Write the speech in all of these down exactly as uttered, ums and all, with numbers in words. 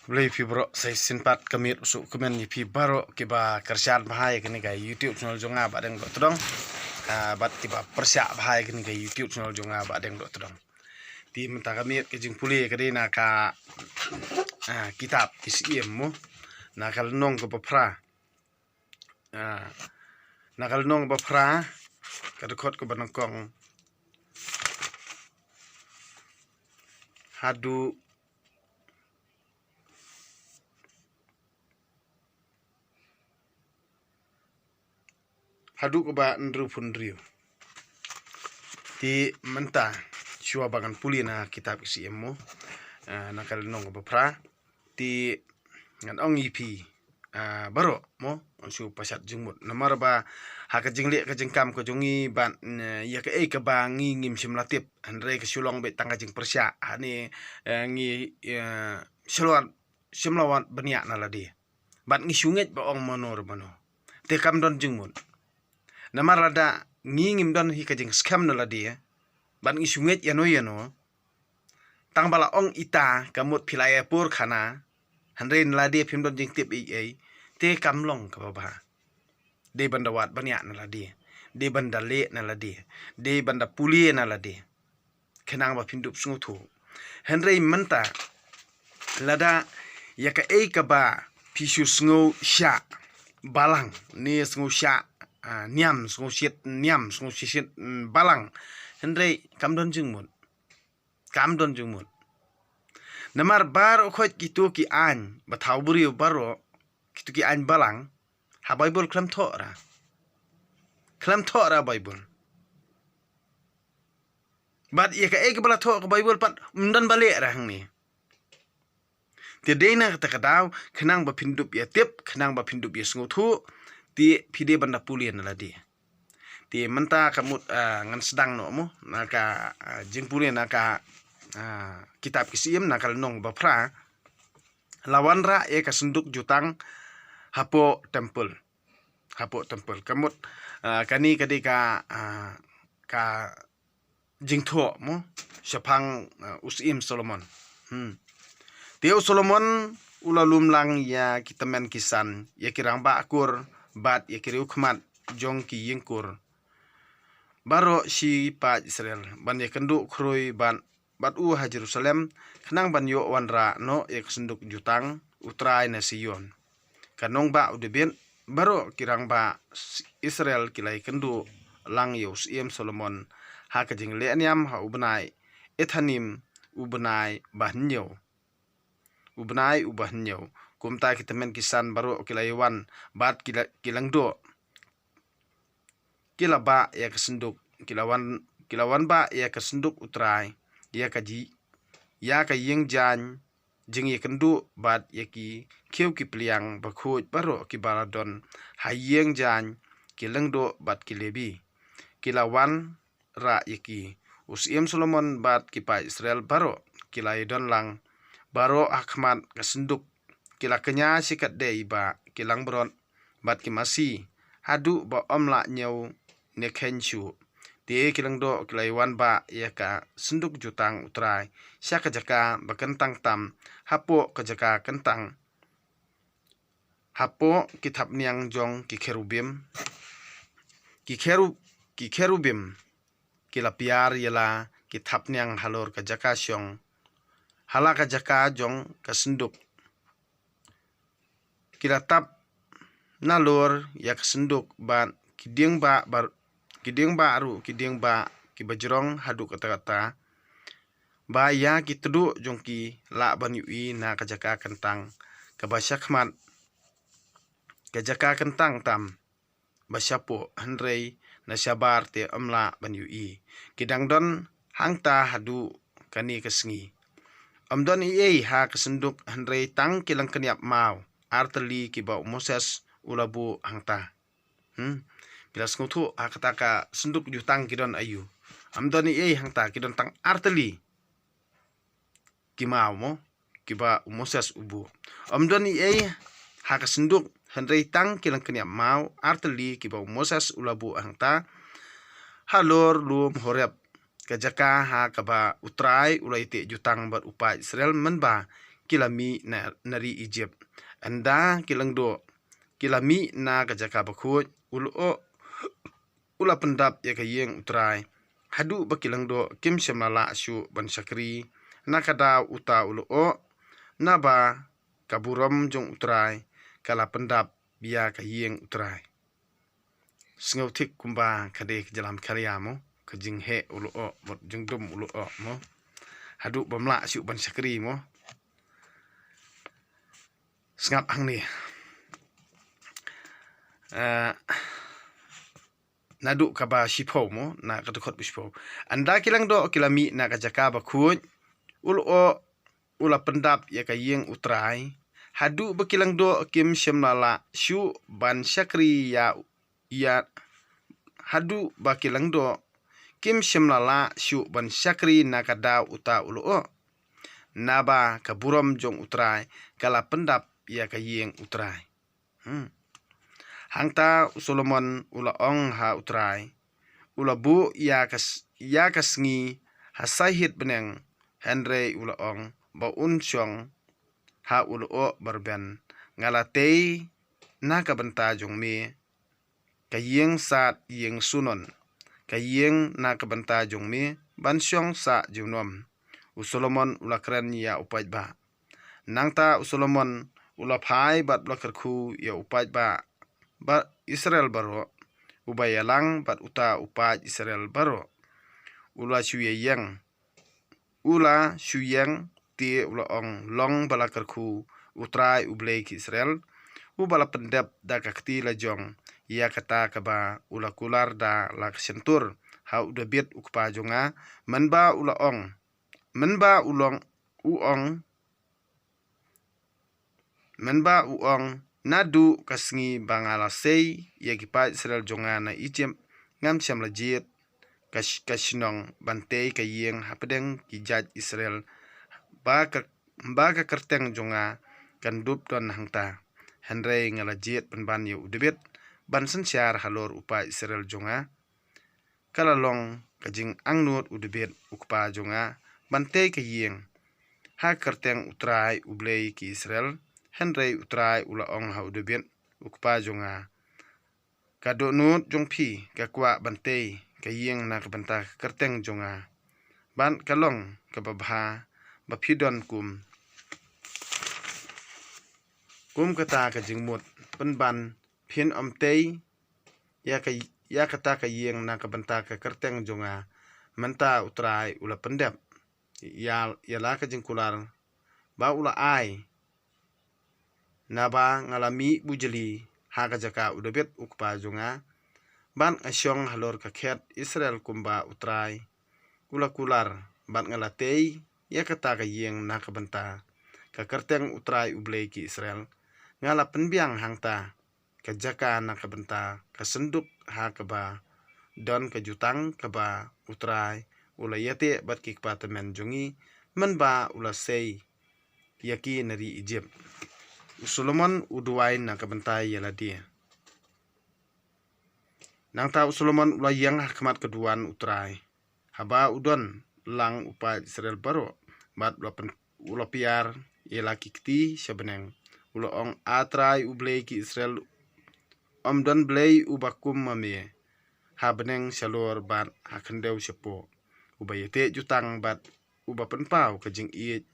Khublei phi baroh sa shisien pat, ka miet u suk kumne ïa phi baroh kiba kyrshan bha ïa kane ka YouTube channel jong nga Bahdeng Dohtdong. Ah, bad kiba pyrshah bha ïa kane ka YouTube channel jong nga Bahdeng Dohtdong. Te mynta ka miet ka jingpule ka dei na ka, ah, kitab ki Syiem mo. Na ka lynnong kaba phra. Ah, na ka lynnong ba phra, ka dkhot kaba nyngkong haduh, haduh kaba hynriewphew hynriew. Te mynta shuwa ba ngan pule na kitab ki Syiem mo, ah, na ka lynnong kaba phra, te ngan ong ïa phi, ah, baroh mo, ngan shu pashat jingmut. Namar ba ha ka jingleh ka jingkam ka jong ngi bad, eh, ïa kaei kaba ngi ngim shym la tip, hynrei ka shu long beit tang ka jingpyrshah. Hangne, eh, ngi, eh, shu la, shym la wad bniah na lade. Bad ngi shu ngeit ba ong mano re mano. Te kam don jingmut. Namar lada ngi ngim don hi ka jingskhem na lade, bad ngi shu ngeit ïano ïano, tang ba la ong ita ka mut phi la ïa pur khana, hynrei na lade phim don jingtip ei ei, te kam long kaba bha. Dei ban da wad bniah na lade, dei ban da leh na lade, dei ban da pule na lade, khnang ba phin dup sngewthuh. Hynrei mynta lada ïa kaei kaba phi shu sngewshah balang, ne sngewshah, ah, niam, sngewshit niam, sngewshit, mm, balang, hynrei kam don jingmut. Kam don jingmut. Namar baroh khoit kito ki aiñ ba thaw briew baroh, kito ki aiñ balang, ha Baibl khlem thoh ra. Khlem thoh ra Baibl. Bad ïa kaei kaba la thoh ka Baibl pat ym don ba leh ra hangne. Te dei na kata ka daw, khnang ba phin dup ïa tip, khnang ba phin dup ïa sngewthuh, te phi dei ban da pule na lade. Te mynta ka mut, ah, ngan sdang noh mo, na ka, ah, jingpule na ka, ah, kitab ki Syiem na ka lynnong ba phra, la wanrah ïa ka synduk jutang hapoh temple. Hapoh temple. Ka mut, ah, kane ka dei ka, ah, ka jingthoh mo, shaphang, ah, u Syiem Solomon. Hmm. Te u Solomon u la lum lang ïa ki tymmen ki san, ïa ki rangbah kur, bad ïa ki riewkhmat jong ki ïing kur baroh shi paid Israel, ban ïakynduh khrui bad, bad u ha Jerusalem, khnang ban ïoh wanrah noh ïa ka synduk jutang u Trai na Sion. Ka nongbah u Dabid, baroh ki rangbah Israel ki la ïakynduh lang ïa u Syiem Solomon ha ka jingleh niam ha u bnai Ethanim, u bnai ba hynñiew. U bnai u ba hynñiew. Kumta ki tymmen ki san baroh ki la ïawan bad ki la, ki lyngdoh. Ki la bah ïa ka synduk, ki la wan, ki la wan bah ïa ka synduk u Trai, ïa ka ji, ïa ka ïing jaiñ jingïakynduh bad ïa ki khiew ki pliang bakhuid baroh kiba la don ha ïing jaiñ, ki lyngdoh bad ki Lebi. Ki la wanrah ïa ki. U Syiem Solomon bad ki paid Israel baroh ki la ïadon lang baroh ha khmat ka synduk. Ki la kñia shikatdei ba ki langbrot bad ki masi, haduh ba ym lah ñiew ne kheiñ shuh. Te ki lyngdoh ki la ïawan bah ïa ka synduk jutang u Trai sha ka jaka ba kyntang tam, hapoh ka jaka kyntang, hapoh ki thapniang jong ki kherubim. Ki kheru-, ki kherubim ki la piar ïa la ki thapniang halor ka jaka shong, ha la ka jaka jong ka synduk. Ki la tap nalor ïa ka synduk bad ki dieng bah bar-, ki dieng bah ruh, ki dieng bah kiba jrong haduh katta katta, ba ïa ki tduh jong ki lah ban ïohi na ka jaka kyntang kaba shakhmat, ka jaka kyntang tam ba shapoh, hynrei na shabar te ym lah ban ïohi. Ki dang don hangta haduh kane ka sngi. Ym don ei ei ha ka synduk, hynrei tang ki lyngkniap maw artylli kiba u Moses u la buh hangta. Hmm. Phi la sngewthuh, ha kata ka synduk jutang ki don aïu? Ym don ei ei hangta, ki don tang artylli ki maw mo, kiba u Moses u buh. Ym don ei ei ha ka synduk, hynrei tang ki lyngkniap maw artylli kiba u Moses u la buh hangta halor lum Horeb, ka jaka ha kaba u Trai u la ïateh jutang bad u paid Israel mynba ki la mih na, na ri Egypt. Ynda ki lyngdoh ki la mih na ka jaka bakhuid, u lyoh u la pyndap ïa ka ïing U Trai, haduh ba ki lyngdoh kim shym la lah shuh ban shakri na ka daw uta u lyoh, naba ka burom jong U Trai ka la pyndap ïa ka ïing U Trai. Sngewthuh kumba ka dei ka jingïalam kharia mo, ka jingheh u lyoh bad jingdum u lyoh mo, haduh bym lah shuh ban shakri mo. Sngap hangne. Eh, naduh kaba shiphew mo, na ka dkhot ba shiphew. Ynda ki lyngdoh ki la mih na ka jaka bakhuid, u lyoh u la pyndap ïa ka ïing U Trai, haduh ba ki lyngdoh kim shym la lah shuh ban shakri ïa, ïa, haduh ba ki lyngdoh kim shym la lah shuh ban shakri na ka daw uta u lyoh, naba ka burom jong U Trai ka la pyndap ïa ka ïing U Trai. Hmm. Hangta u Solomon u la ong ha U Trai, u la buh ïa ka s-, ïa ka sngi ha sahit bneng, hynrei u la ong ba un shong ha u lyoh ba rben. Nga la tei na ka bynta jong me ka ïing sat ïing sunon, ka ïing na ka bynta jong me ban shong sah junom. U Solomon u la kren ïa u paidbah. Nangta u Solomon u la phai bad u la kyrkhu ïa u paidbah ba Israel baroh, uba ïalang bad uta u paid Israel baroh. U la shu ïeng, u la shu ïeng te u la ong, long ba la kyrkhu U Trai U Blei ki Israel, uba la pyndep da ka kti lajong ïa kata kaba u la kular da la ka shyntur ha u Dabid u kpa jong nga, mynba u la ong, mynba u long, u ong, mynba u ong, naduh ka sngi ba nga la sei ïa ki paid Israel jong nga na Egypt, ngam shym la jied ka sh-, ka shnong ban tei ka ïing hapdeng ki jait Israel, ba ka, ba ka kyrteng jong nga kan dup don hangta. Hynrei nga la jied pynban ïa u Dabid ban synshar halor u paid Israel jong nga. Ka la long ka jingangnud u Dabid u kpa jong nga ban tei ka ïing ha ka kyrteng U Trai U Blei ki Israel. Hynrei U Trai u la ong ha u Dabid u kpa jong nga, ka dohnud jong phi ka kwah ban tei ka ïing na ka bynta ka kyrteng jong nga, bad ka long kaba bha ba phi don kum, kum kata ka jingmut, pynban phin ym tei ïa ka, ïa kata ka ïing na ka bynta ka kyrteng jong nga. Mynta U Trai u la pyndep ïa, ïa la ka jingkular ba u la ai, naba nga la mih bujli ha ka jaka u Dabid u kpa jong nga, bad nga shong halor ka khet Israel kumba U Trai u la kular, bad nga la tei ïa kata ka ïing na ka bynta ka kyrteng U Trai U Blei ki Israel. Nga la pynbiang hangta ka jaka na ka bynta ka synduk ha kaba don ka jutang kaba U Trai u la ïateh bad ki kpa tymmen jong ngi, mynba u la sei ïa ki na ri Egypt. U Solomon u duwai na ka bynta ïa lade. Nangta u Solomon u la ïeng ha khmat ka duwan U Trai, haba u don lang u paid Israel baroh, bad u la pyn-, u la piar ïa la ki kti sha bneng. U la ong, A Trai U Blei ki Israel, ym don Blei uba kum ma me ha bneng shalor bad ha khyndew shapoh, uba ïateh jutang bad uba pynpaw ka jingïeit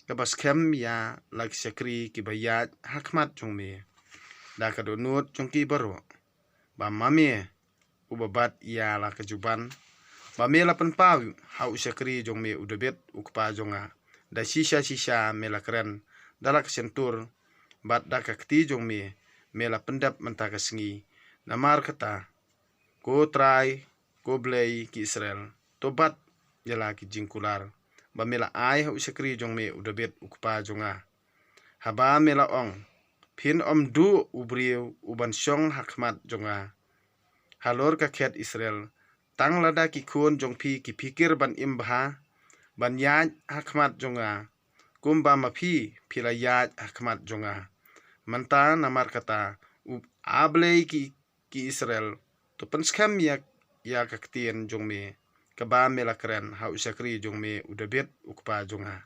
kaba skhem ïa la ki shakri kiba ïaid ha khmat jong me da ka dohnud jong ki baroh, ba ma me uba bat ïa la ka juban, ba me la pynpaw ha u shakri jong me u Dabid u kpa jong nga. Da shisha shisha me la kren da la ka shyntur, bad da ka kti jong me me la pyndep mynta ka sngi. Namar kata, ko Trai, ko Blei ki Israel, to bat ïa la ki jingkular ba me la ai ha u shakri jong me u Dabid u kpa jong nga, haba me la ong, phin ym duh u briew u ban shong ha khmat jong nga halor ka khet Israel, tang lada ki khun jong phi ki phikir ban im bha, ban ïaid ha khmat jong nga, kumba ma phi phi la ïaid ha khmat jong nga. Mynta namar kata, u A Blei ki, ki Israel, to pynskhem ïa, ïa ka ktien jong me kaba me la kren ha u shakri jong me u Dabid u kpa jong nga.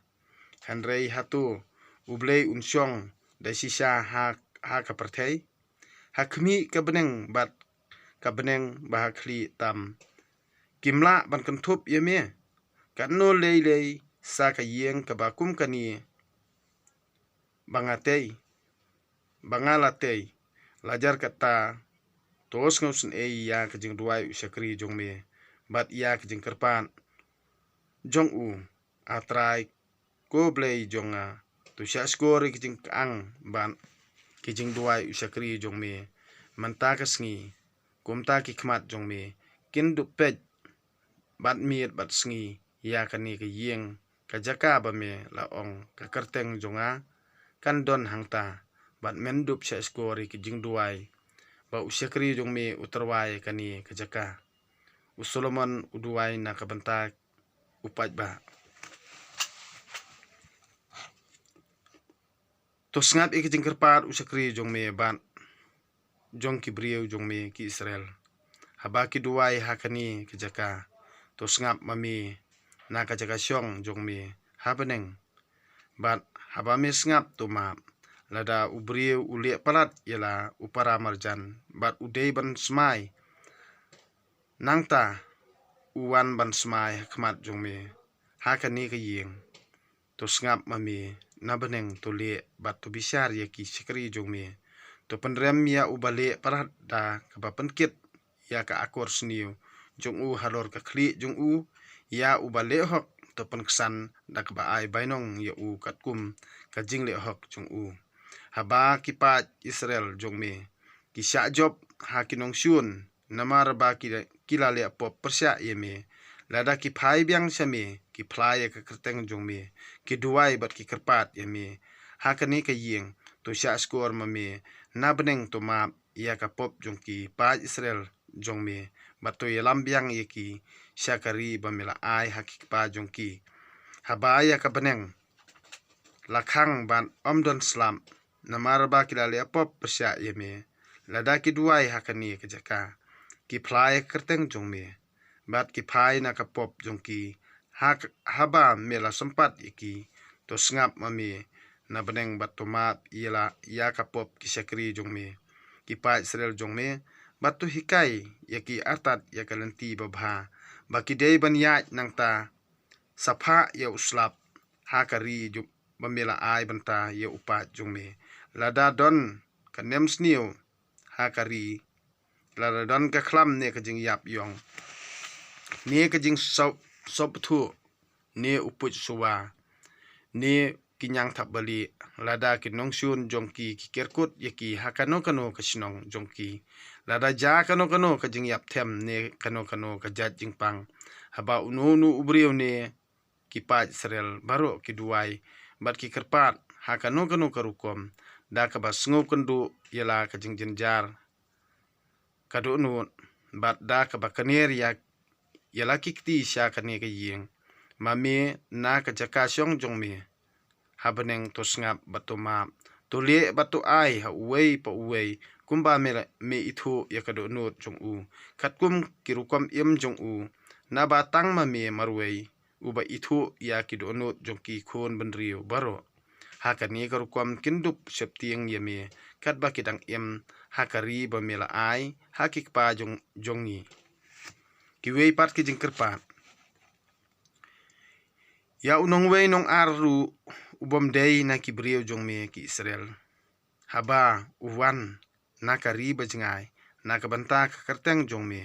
Hynrei hato U Blei un shong da shisha ha, ha ka pyrthei, ha khmih ka bneng bad ka bneng ba ha khlieh tam. Kim lah ban kynthup ïa me. Katno lei lei sa ka ïing kaba kum kane ba nga tei, ba nga la tei. Lajar kata, to sngewsynei ïa ka jingduwai u shakri jong me bad ïa ka jingkyrpad jong u, A Trai ko Blei jong nga. To shahshkor ïa ki jingkang bad ki jingduwai u shakri jong me. Mynta ka sngi, kumta ki khmat jong me kin dup peit bad miet bad sngi ïa kane ka ïing, ka jaka ba me la ong ka kyrteng jong nga kan don hangta, bad men dup shahshkor ïa ki jingduwai ba u shakri jong me u tyrwa ïa kane ka jaka. U Solomon u duwai na ka bynta u paidbah. To sngap ïa ka jingkyrpad u shakri jong me bad jong ki briew jong me ki Israel, haba ki duwai ha kane ka jaka. To sngap ma me na ka jaka shong jong me ha bneng, bad haba me sngap to map. Lada u briew u leh palat ïa la u para marjan bad u dei ban smai, nangta u wan ban smai ha khmat jong me ha kane ka ïing, to sngap ma me na bneng, to leh bad to bishar ïa ki shakri jong me. To pynrem ïa uba leh palat da kaba pynkit ïa ka akor sniew jong u halor ka khlieh jong u, ïa uba leh hok to pynksan da kaba ai bainong ïa u katkum ka jingleh hok jong u. Haba ki paid Israel jong me ki shah jop ha ki nongshun, namar ba ki, ki la leh pop pyrshah ïa me, lada ki phai biang sha me, ki phla ïa ka kyrteng jong me, ki duwai bad ki kyrpad ïa me ha kane ka ïing, to shahshkor ma me na bneng, to map ïa ka pop jong ki paid Israel jong me, bad to ïalam biang ïa ki sha ka ri ba me la ai ha ki kpa jong ki. Haba ïa ka bneng la khang bad ym don slap, namar ba ki la leh pop pyrshah ïa me, lada ki duwai ha kane ka jaka, ki phla ïa ka kyrteng jong me, bad ki phai na ka pop jong ki, ha, haba me la sympat ïa ki, to sngap ma me na bneng bad to map ïa la, ïa ka pop ki shakri jong me, ki paid Israel jong me, bad to hikai ïa ki artat ïa ka lynti babha ba ki dei ban ïaid nangta, sa phah ïa u slap ha ka ri ju-, ba me la ai bynta ïa u paid jong me. Lada don ka nem sniew ha ka ri, lada don ka khlam ne ka jingïap ïong, ne ka jingsop, sop thuh, ne u puit suwa, ne ki ñiang thap bali, lada ki nongshun jong ki ki kyrkut ïa ki ha kano kano ka shnong jong ki, lada jia kano kano ka jingïap them ne kano kano ka jait jingpang, haba uno uno u briew ne ki paid Israel baroh ki duwai bad ki kyrpad ha kano kano ka rukom, da kaba sngewkynduh ïa la ka jingjynjar ka dohnud, bad da kaba kner ïa, ïa la ki kti sha kane ka ïing, ma me na ka jaka shong jong me ha bneng, to sngap bad to map, to leh bad to ai ha uwei pa uwei kumba me la, me ithuh ïa ka dohnud jong u, katkum ki rukom im jong u, naba tang ma me marwei uba ithuh ïa ki dohnud jong ki khun bynriew baroh. Ha kane ka rukom kin dup sheptieng ïa me katba ki dang im ha ka ri ba me la ai ha ki kpa jong, jong ngi. Kiwei pat ki jingkyrpad. Ïa u nongwei nongar ruh u bym dei na ki briew jong me ki Israel, haba u wan na ka ri ba jngai na ka bynta ka kyrteng jong me,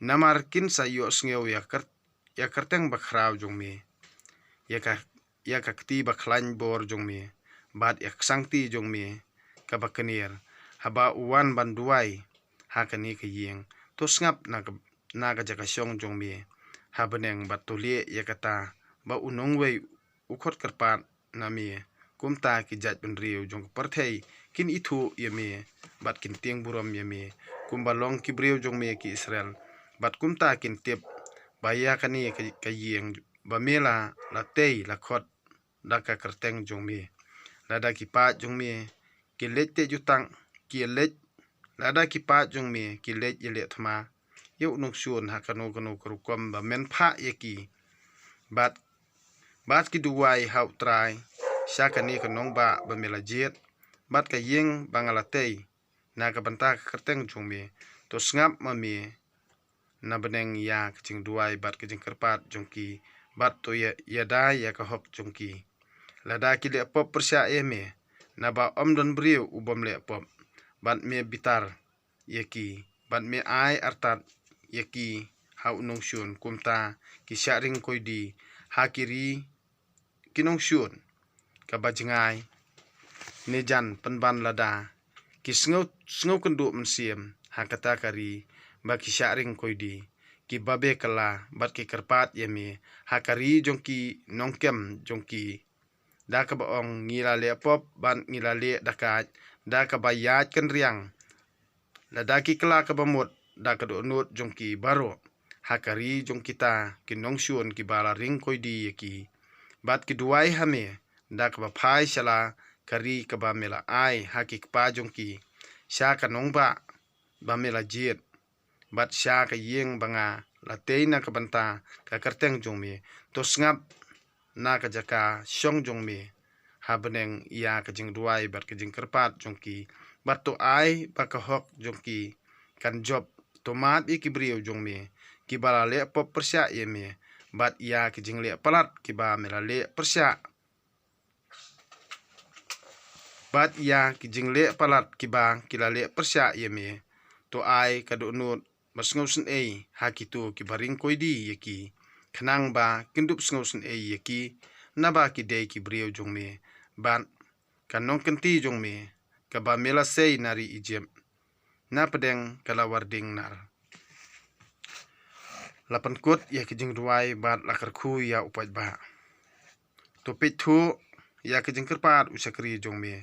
namar kin sa ïohsngew ïa ka kyr-, ïa ka kyrteng bakhraw jong me, ïa ka, ïa ka kti bakhlaiñ bor jong me, bad ïa ka ksangti jong me kaba kner, haba u wan ban duwai ha kane ka ïing. To sngap na ka, na ka jaka shong jong me ha bneng, bad to leh ïa kata ba u nongwei u khot kyrpad na me, kumta ki jaitbynriew jong ka pyrthei kin ithuh ïa me bad kin tieng burom ïa me, kumba long ki briew jong me ki Israel, bad kumta kin tip ba ïa kane ka, ka ïing ba me la, la tei la khot da ka kyrteng jong me. Lada ki paid jong me ki leit te jutang, ki leit, lada ki paid jong me ki leit ïaleh thma ïa u nongshun ha kano kano ka rukom ba men phah ïa ki, bad, bad ki duwai ha U Trai, sha kane ka nongbah ba me la jied, bad ka ïing ba nga la tei na ka bynta ka kyrteng jong me. To sngap ma me na bneng ïa ka jingduwai bad ka jingkyrpad jong ki, bad to ïa, ïada ïa ka hok jong ki. Lada ki leh pop pyrshah ïa me, naba ym don briew u bym leh pop, bad me bitar ïa ki, bad me ai artat ïa ki ha u nongshun, kumta ki shah ring koidi ha ki ri ki nongshun. Kaba jngai ne jan pynban lada ki sngew, sngew kynduh mynsiem ha kata ka ri ba ki shah ring koidi, ki babe kylla bad ki kyrpad ïa me ha ka ri jong ki nongkem jong ki, da kaba ong, ngi la leh pop bad ngi la leh dakait, da kaba ïaid kynriang. Lada ki kylla kaba mut da ka dohnud jong ki baroh ha ka ri jong kita ki nongshun kiba la ring koidi ïa ki, bad ki duwai ha me da kaba phai sha la ka ri kaba me la ai ha ki kpa jong ki, sha ka nongbah ba me la jied, bad sha ka ïing ba nga la tei na ka bynta ka kyrteng jong me. To sngap na ka jaka shong jong me ha bneng ïa ka jingduwai bad ka jingkyrpad jong ki, bad to ai ba ka hok jong ki kan jop. To map ïa ki briew jong me kiba la leh pop pyrshah ïa me, bad ïa ki jingleh palat kiba me la leh pyrshah, bad ïa ki jingleh palat kiba ki la leh pyrshah ïa me. To ai ka dohnud bad sngewsynei ha kito kiba ring koidi ïa ki, khnang ba kin dup sngewsynei ïa ki, naba ki dei ki briew jong me bad ka nongkynti jong me, kaba me la sei na ri Ijip, na pdeng ka lawar dieng nar. La pynkut ïa ki jingduwai bad la kyrkhu ïa u paidbah. To peit thuh ïa ki jingkyrpad u shakri jong me,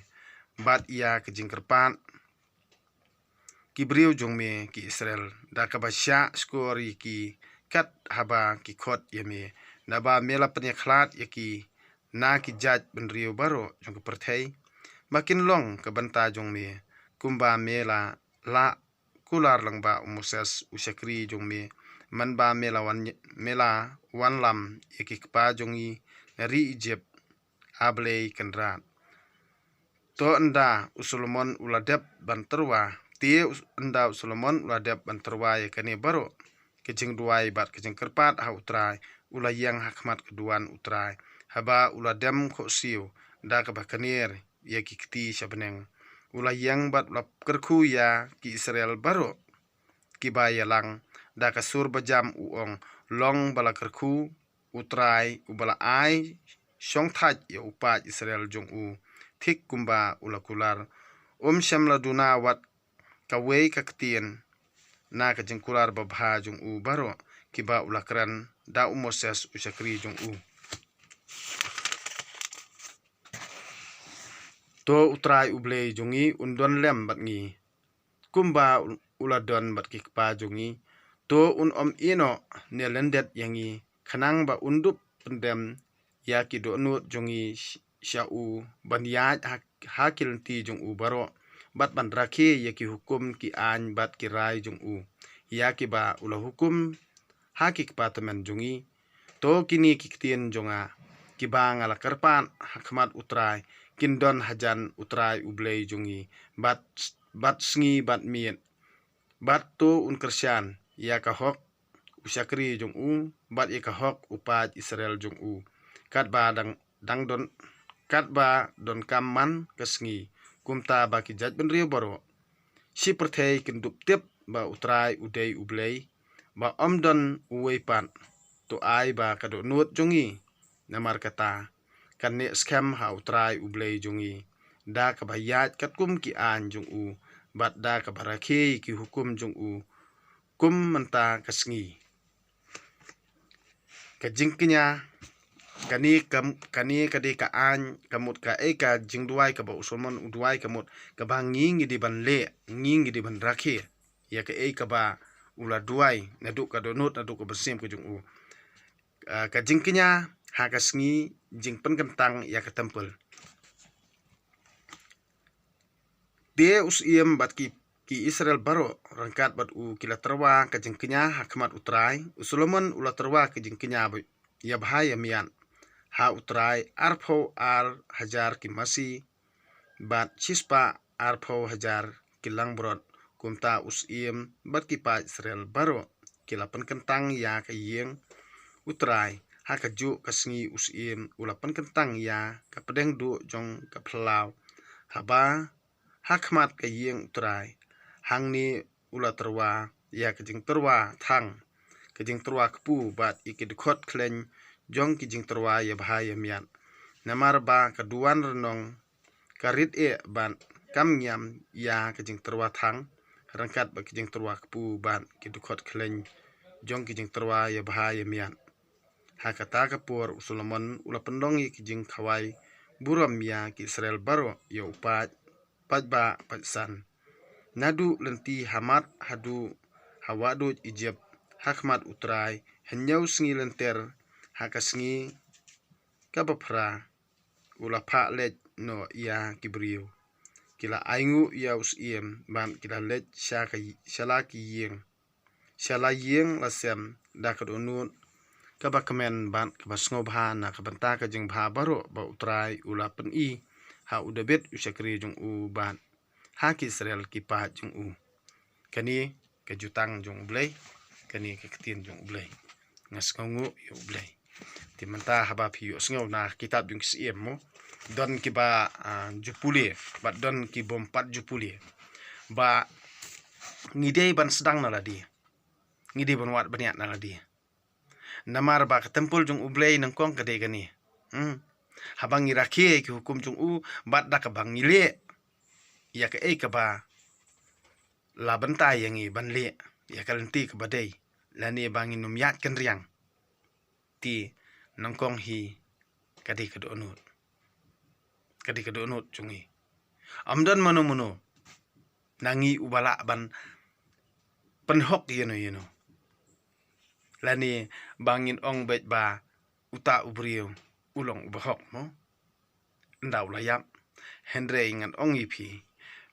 bad ïa ki jingkyrpad ki briew jong me ki Israel, da kaba shah shkor ïa ki kat haba ki khot ïa me, naba me la pynïakhlad ïa ki na ki jaid bynriew baroh jong ka pyrthei, ba kin long ka bynta jong me, kumba me la lah kular lyngba u Moses u shakri jong me, mynba me la wan, me la wanlam ïa ki kpa jong ngi na ri Ijip, A Blei Kynrad. To ynda u Solomon u la dep ban tyrwa, te u, ynda u Solomon u la dep ban tyrwa ïa kane baroh ka jingduwai bad ka jingkyrpad ha u Trai, u la ïeng ha khmat ka duwan u Trai, haba u la dem khohsiew da kaba kner ïa ki kti sha bneng. U la ïeng bad u la kyrkhu ïa ki Israel baroh kiba ïalang da ka sur bajam, u ong, long ba la kyrkhu u Trai uba la ai shongthait ïa u paid Israel jong u, thik kumba u la kular. Um shym la duna wat kawei ka ktien na ka jingkular babha jong u baroh kiba u la kren da u Moses u shakri jong u. To u Trai U Blei jong ngi un don lem bad ngi, kumba u la don bad ki kpa jong ngi. To un ym ïehnoh ne lyndet ïa ngi, khnang ba un dup pyndem ïa ki dohnud jong ngi sh-, sha u, ban ïaid ha, ha ki lynti jong u baroh, bad ban rakhe ïa ki hukum, ki aiñ bad ki rai jong u, ïa kiba u la hukum ha ki kpa tymmen jong ngi. To kine ki ktien jong nga kiba nga la kyrpad ha khmat u Trai kin don hajan u Trai U Blei jong ngi bad, bad sngi bad miet. Bad to un kyrshan ïa ka hok u shakri jong u bad ïa ka hok u paid Israel jong u, katba dang, dang don, katba donkam man ka sngi, kumta ba ki jaitbynriew baroh shi pyrthei kin dup tip ba u Trai u dei U Blei, ba ym don uwei pat. To ai ba ka dohnud jong ngi, namar kata, kan neh skhem ha u Trai U Blei jong ngi, da kaba ïaid katkum ki aiñ jong u, bad da kaba rakhe ki hukum jong u kum mynta ka sngi. Ka jingkñia, kane ka, kane ka dei ka aiñ, ka mut kaei ka jingduwai kaba u Solomon u duwai, ka mut kaba ngi ngi dei ban leh, ngi ngi dei ban rakhe ïa kaei kaba u la duwai naduh ka dohnud, naduh ka mynsiem ka jong u. Ah, ka jingkñia ha ka sngi jingpynkyntang ïa ka templ. Te u syiem bad ki, ki Israel baroh ryngkat bad u ki la tyrwa ka jingkñia ha khmat u Trai. U Solomon u la tyrwa ka jingkñia ba, ïa bha ïa miat ha U Trai arphew ar hajar ki masi, bad shispah arphew hajar ki langbrot. Kumta u syiem bad ki paid Israel baroh ki la pynkyntang ïa ka ïing U Trai. Ha kajuh ka sngi u syiem u la pynkyntang ïa ka pdeng duh jong ka phyllaw, haba ha khmat ka ïing U Trai. Hangne u la tyrwa ïa ka jingtyrwa thang, ka jingtyrwa kpu bad ïa ki dkhot khleiñ jong ki jingtyrwa ïabha ïamiat. Namar ba ka duwan rnong ka rit eh bad kam ngiam ïa ka jingtyrwa thang ryngkat bad ka jingtyrwa kpu bad ki dkhot khleiñ jong ki jingtyrwa ïabha ïamiat. Ha kata ka por u Solomon u la pynlong ïa ki jingkhawai burom ïa ki Israel baroh, ïa u paid, paidbah, paidsan, naduh lynti Hamat haduh ha wahduid Ijipt, ha khmat U Trai, hynñiew sngi lynter. Ha ka sngi kaba phra u la phah leit noh ïa ki briew. Ki la ainguh ïa u syiem bad ki la leit sha ka, sha la ki ïing, sha la ïing la sem da ka dohnud kaba kmen bad kaba sngewbha na ka bynta ka jingbha baroh ba U Trai u la pyni ha u Dabid u shakri jong u bad ha ki Israel ki paid jong u. Kane ka jutang jong U Blei, kane ka ktien jong U Blei. Nga sngewnguh ïa U Blei. Te mynta haba phi ïohsngew na kitab jong ki Syiem mo, don kiba, ah, ju pule bad don ki bym pat ju pule. Ba ngi dei ban sdang na lade, ngi dei ban wad bniah na lade. Namar ba ka templ jong U Blei nyngkong ka dei kane. Hmm. Haba ngi rakhe ki hukum jong u bad da kaba ngi leh ïa kaei kaba la bynta ïa ngi ban leh, ïa ka lynti kaba dei, lane ba ngin ym ïaid kynriang. Te nyngkong hi ka dei ka dohnud, ka dei ka dohnud jong ngi. Ym don mano mano na ngi uba lah ban pynhok ïano ïano, lane ba ngin ong beit ba uta u briew u long uba hok mo. Ynda u la ïap. Hynrei ngan ong ïa phi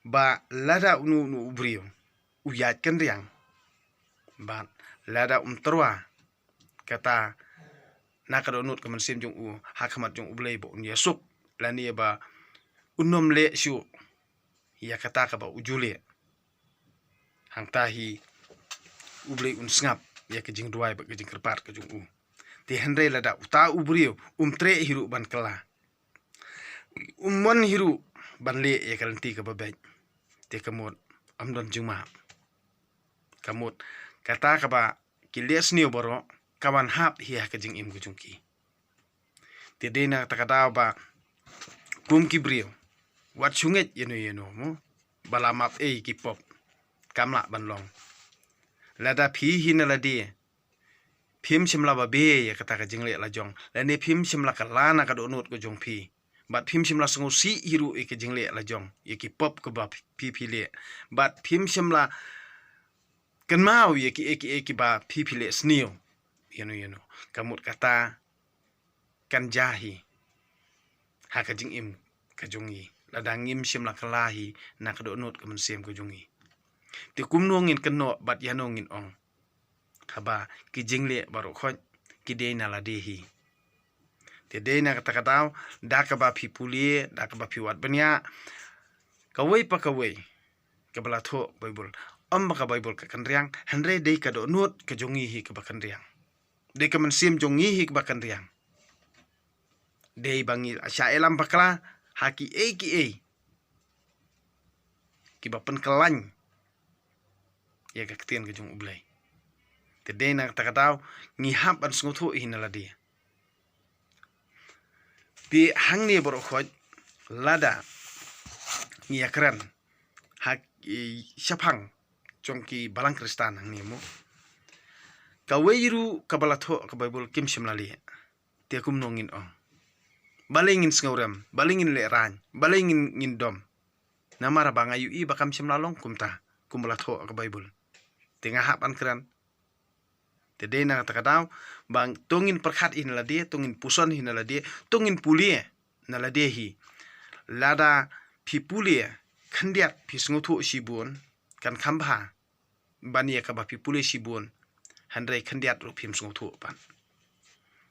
ba lada uno uno u briew u ïaid kynriang bad lada um tyrwa kata na ka dohnud ka mynsiem jong u ha khmat jong U Blei ba un ïasuk, lane ba un ym leh shuh ïa kata kaba u ju leh, hangta hi U Blei un sngap ïa ka jingduwai bad ka jingkyrpad ka jong u. Te hynrei lada uta u briew um treh hi ruh ban kylla, um mon hi ruh ban leh ïa ka lynti kaba beit, te ka mut ym don jingmap. Ka mut kata kaba ki leh sniew baroh ka wan hap hi ha ka jingim ka jong ki. Te dei na kata ka daw ba kum ki briew, wat shu ngeit ïano ïano mo ba la map ei ki pop, kam lah ban long. Lada phi hi na lade phim shym la babe ïa kata ka jingleh la jong, lane phim shym la kylla na ka dohnud ka jong phi, bad phim shym la sngewsih hi ruh ïa ka jingleh la jong, ïa ki pop kaba phi, phi leh, bad phim shym la kynmaw ïa kiei kiei kiba phi, phi leh sniew ïano ïano, ka mut kata kan jia hi ha ka jingim ka jong ngi lada ngim shym la kylla hi na ka dohnud ka mynsiem ka jong ngi. Te kumno ngin kynnoh bad ïano ngin ong haba ki jingleh baroh khoit ki dei na lade hi? Te dei na kata ka daw, da kaba phi pule, da kaba phi wad bniah kawei pa kawei kaba la thoh Baibl, ym ba ka Baibl ka kynriang, hynrei dei ka dohnud ka jong ngi hi kaba kynriang. Dei ka mynsiem jong ngi hi kaba kynriang. Dei ba ngi la shah ïalam bakla ha kiei kiei kiba pynkylla ïa ka ktien ka jong U Blei. Te dei na kata ka daw ngi hap ban sngewthuh hi na lade. Te hangne baroh khoit lada ngi ïakren ha ki shaphang jong ki balang Khristan hangne mo, kawei ruh kaba la thoh ka Baibl kim shym la leh. Te kumno ngin ong? Balei ngin sngewrem? Balei ngin lehraiñ? Balei ngin, ngin dom? Namar ba nga ïohi ba kam shym la long kumta kumba la thoh ka Baibl. Te nga hap ban kren. Te dei na kata ka daw ba to ngin pyrkhat hi na lade, to ngin puson hi na lade, to ngin pule na lade hi. Lada phi pule khyndiat phi sngewthuh shibun, kan kham bha ban ïa kaba phi pule shibun hynrei khyndiat ruh phim sngewthuh pat.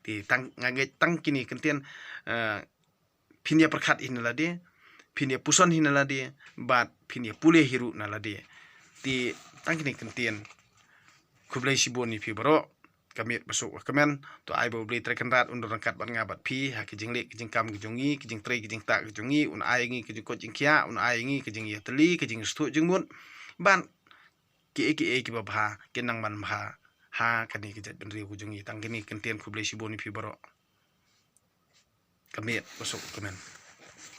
Te tang nga ngeit tang kine ki kyntien, eh, phin ïa pyrkhat hi na lade, phin ïa puson hi na lade, bad phin ïa pule hi ruh na lade. Te tang kine ki kyntien, khublei shibun ïa phi baroh. Ka miet ba suk ka kmen. To ai ba U Blei Trai Kynrad un don ryngkat bad nga bad phi ha ki jingleh ki jingkam ki jong ngi, ki jingtrei ki jingktah ki jong ngi, un ai ngi ki jingkoit jingkhiah, un ai ngi ki jingïatylli, ki jingsngewthuh jingmut. Bad kiei kiei kiba bha kin nang man bha ha kane ka jaitbynriew ka jong ngi. Tang kine ki kyntien, khublei shibun ïa phi baroh. Ka miet ba suk ka kmen.